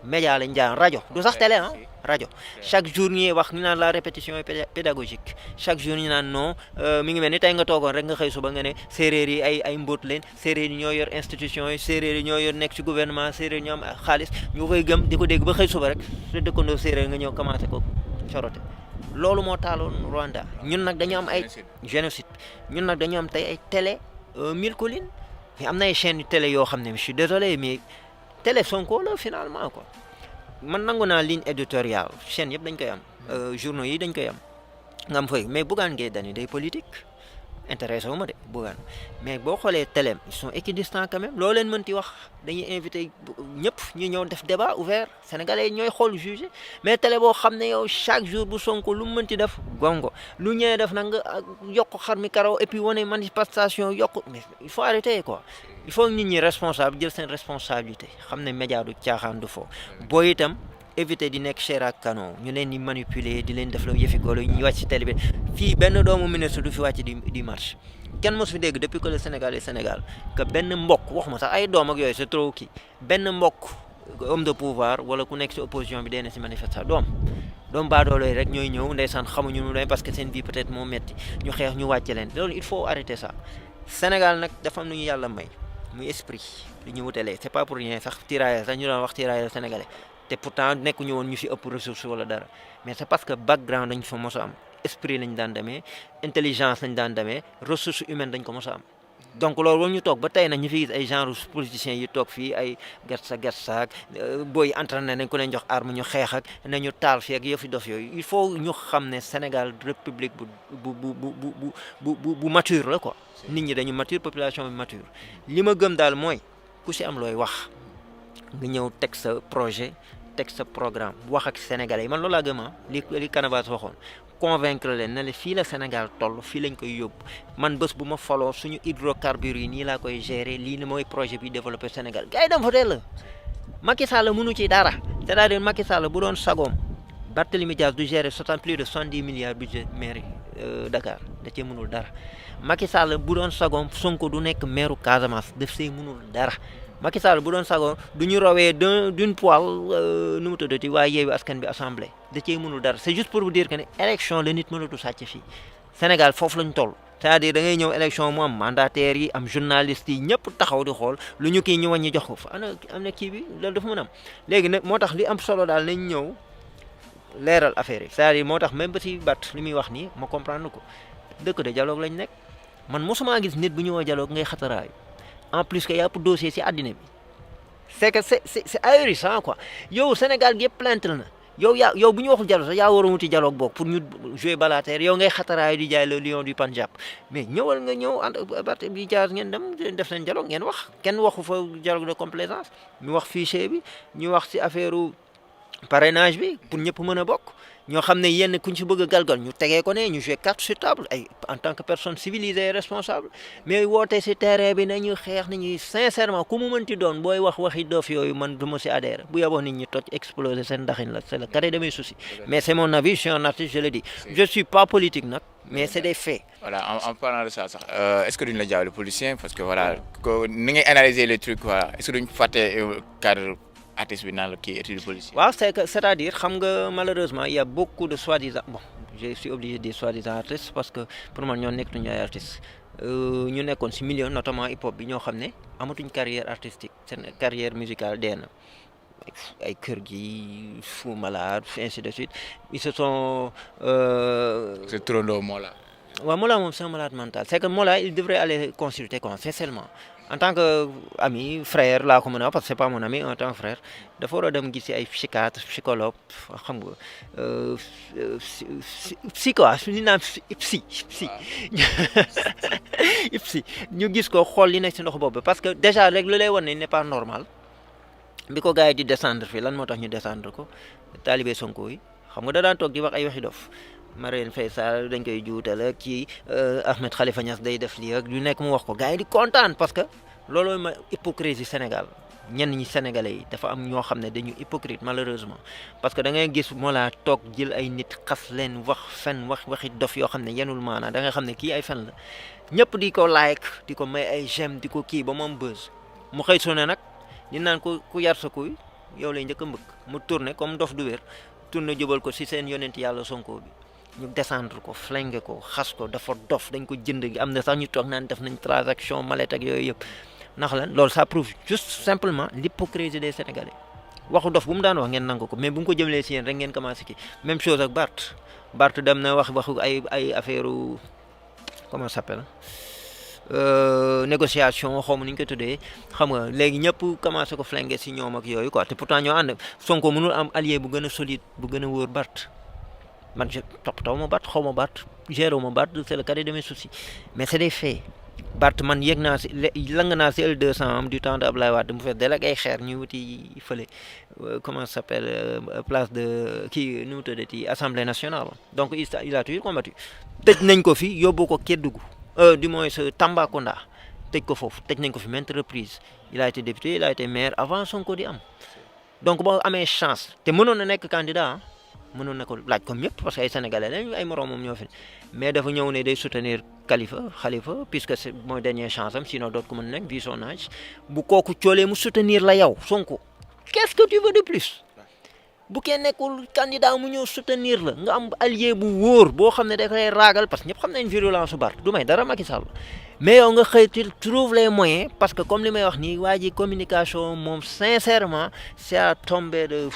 média lañ jaan rajo du sax télé rajo chaque jour ñuy wax ñu naan la répétition est pédagogique chaque jour ñu naan non mi ngi mel ni tey nga toogoon rek nga xëy suba nga ne séeréer yi ay mbóot leen séeréer yi ñoo yor institution yi séeréer yi ñoo yor nekk ci gouvernement séeréer ñoo am xaalis ñu koy gëm di ko dégg ba xëy suba rek su dëkkandoo séeréer nga ñëw commencé ko corote loolu moo taaloon Rwanda ñun nag dañu am ay génocide ñun nag dañu am tey ay télé mille collines mais am na ay chaînes yu télé yoo xam ne je suis désolé mais télé Sonko la finalement quoi man nangu naa ligne éditoriale chaîne yëpp dañ koy am journaux yi dañ koy am nga am fay mais Bougane Gueye Dany day politique intéressé wu ma de Bougane mais boo xoolee télé ils sont équidistants quand même loo leen mënti wax dañuy invité ñëpp ñu ñëw def débat ouvert sénégalais yi ñooy xool jugé mais télé boo xam ne yow chaque jour bu Sonko lu mu mënti def gongo lu ñëwee def nag nga yokk xar mi karaw et puis wane manifestation yokk mais il faut arrêter quoi il faut nit ñi responsable jël seen responsabilité xam ne média du caaxaan du fo booy itam éviter di nekk chair ak canon ñu leen di manipuler di leen def la yëfi golo ñuy wàcc ci télé bi fii benn doomu ministre du fi wàcc di marche kenn mosu fi dégg depuis que le Sénégal est Sénégal que benn mbokk waxuma sax ay doom ak yooyu c'est trop kii benn mbokk homme de pouvoir wala ku nekk ci opposition bi dee na ci manifestation doom baadoolo rek ñooy ñëw ndeysaan xamuñu nu parce que seen vie peut-être moo metti ñu xeex ñu wàcce leen loolu il faut arrêter ça Sénégal nag dafa am lu ñu yàlla may muy esprit li ñu wutalee c'est pas pour rien sax tirailleur sax ñu doon wax tirailleur sénégalais te pourtant nekkuñu woon ñu fi ëpp ressource wala dara mais c'est parce que background dañ fa mos a am esprit lañ daan demee intelligence lañ daan demee ressource humaine dañ ko mos a am donc loolu war ñu toog ba tey nag ñu fi gis ay genre politiciens yi toog fii ay gersa ak booy entraîné nañ ko leen jox arme ñu xeex ak nañu taal fii ak yëfi dof yooyu il faut ñu xam ne Sénégal république bu mature la quoi nit ñi dañu mature population bi mature li ma gëm daal mooy ku si am looy wax nga ñëw teg sa projet teg sa programme wax ak sénégalais yi man loolu laa gëm li Canabasse waxoon convaincre leen ne la fii la Sénégal toll fii lañ koy yóbbu man bés bu ma faloo suñu hydrocarbures yi nii laa koy gérer lii ni mooy projet bi développé Sénégal gars yi dem fa teel la Macky Sall mënu ci dara c'est-à-dire Macky Sall bu doon sagoom Barthélémy Dias du gérer plus de 70 milliards budget mairie Dakar da cee mënul dara Macky Sall bu doon sagoom Sonko du nekk maire Casamance daf see mënul dara Macky Sall bu doon sagoom du ñu rawee d'une poêle nu mu tuddati waaye Yewwi Askan Wi assemblée da cee mënul dara c'est juste pour vous dire que ne élection la nit mënatu sàcc fii Sénégal foofu lañ toll c'est-à-dire da ngay ñëw élection mu am mandataires yi am journalistes yi ñëpp taxaw di xool lu ñu kii ñu wàññi jox ko fa am na kii bi loolu dafa mën am léegi nag moo tax li am solo daal nañ ñëw leeral affaire yi c'est-à-dire moo tax même ba si bat li muy wax nii ma comprendre ko dëkk de dialogue lañ nekk man mosuma gis nit bu ñëwee dialogue ngay xataraayu en plus que yàpp dossier si àddina bi c'est que c'est ahurissant quoi yow Sénégal gi yëpp plainte na yow bu ñu waxul dialogue sax yaa war a wuti dialogue boog pour ñu jouer balateer yow ngay xataraayu di jaay le lion du Punjab mais ñëwal nga ñëw ànd Barthélémy Dias ngeen dem def seen dialogue ngeen wax kenn waxu fa dialogue de complaisance ñu wax fichier bi ñu wax si affaire parrainage bi pour ñëpp mën a bokk ñoo xam ne yenn kuñ ci bëgg a galgal ñu tegee ko ne ñu jouer carte sur table ay en tant que personne civilisée et responsable mais woote si terrain bi nañu xeex nañuy sincèrement ku mu mënti doon booy wax waxi doof yooyu man du ma si adhéré bu yeboo nit ñi toj exploser seen ndaxin la c'est le carré de mes soucis mais c'est mon avis je suis un artiste je le dis je suis pas politique nag mais c'est des faits. Voilà, en parlant de ça sax est-ce que duñ la jaawale politicien parce que voilà ni ngay analyser les trucs voilà est-ce que duñ fàtte cadre artiste bi naan la kii étude policier. waaw c'est-à-dire xam nga malheureusement il y a beaucoup de soi-disant bon je suis obligé de dire soi-disant artistes parce que pour man ñoo nekk nañu ay artistes ñu nekkoon ci milieu notamment hip hop bi ñoo xam ne amatuñ carrière artistique seen carrière musicale dee na ay kër gi Fou Malade ainsi de suite ils se sont. c'est Turandoo Mollah. waaw Mollah moom c'est un malade mental c'est que Mollah il devrait aller consulter quoi sincèrement. En tant que ami frère laa ko mën a wax parce que c'est pas mon ami en tant que frère dafa war a dem gis ay psychiatre psychologue xam nga psy quoi ñu naan psy ñu gis ko xool li nekk ci ndox boobu parce que déjà rek lu lay wan ne n'est pas normal bi ko gars yi di descendre fii lan moo tax ñu descendre ko talibé Sonko yi xam nga da daan toog di wax ay waxi dof Marième Faye Sall dañ koy juutal ak kii Ahmed Khalifa Niass day def lii ak lu nekk mu wax ko gars yi di kontaan parce que looloo ma hypocrisie Sénégal ñenn ñi sénégalais yi dafa am ñoo xam ne dañu hypocrite malheureusement parce que da ngay gis moo laa toog jël ay nit xas leen wax fen waxi dof yoo xam ne yenul maanaa da nga xam ne kii ay fen la ñëpp di ko like di ko may ay j'aime di ko kii ba moom buzz mu xëy sone nag di naan ku yar sa kuy yow lay njëkk a mbëkk mu tourné comme dof du wér tourné jubal ko si seen yonent yàlla Sonko bi ñu descendre ko flingué ko xas ko dafa dof dañ ko jënd am na sax ñu toog naan def nañ transaction mallette ak yooyu yëpp ndax lan loolu ça prouve juste simplement l'hypocrisie des Sénégalais waxu dof bu mu daan wax ngeen nangu ko mais bu mu ko jëmlee si yéen rek ngeen commencé kii même chose ak Barth dem na waxu ay affaire comment ça s'appelle négociation xaw ma ni ñu ko tuddee xam nga léegi ñëpp commencé ko flingué si ñoom ak yooyu quoi te pourtant ñoo ànd Sonko mënul am allié bu gën a solide bu gën a wóor Barth man je toppatoo ma Barth xaw ma Barth géré ma Barth c'est le cadet de mes soucis mais c'est des faits Barth man yëg naa si lang naa si L200 am du temps de Ablaye Wade mu fees dell ak ay xeer ñu wuti fële comment ça s'appelle place de kii nu mu tuddati Assemblée nationale donc il a toujours combattu tëj nañ ko fi yóbbu ko Kédougou du moins Tambacounda tëj ko foofu tëj nañ ko fi maintes reprises il a été député il a été maire avant Sonko di am donc boo amee chance te mënoon na nekk candidat mënoon na ko laaj comme ñëpp parce que ay sénégalais lañ ay moroomam ñoo fi mais dafa ñëw ne day soutenir Khalifa puisque c'est mooy dernière chance am sinon d'autres ko mën nekk vu son âge bu kooku coolee mu soutenir la yow Sonko qu'est-ce que tu veux de plus bu kenn nekkul candidat mu ñëw soutenir la nga am allié bu wóor boo xam ne da koy raagal parce que ñëpp xam nañ virulence su Barth du may dara Macky Sall mais yow nga xëy tu trouves les moyens parce que comme li may wax nii waa ji communication moom sincèrement c'est à tomber de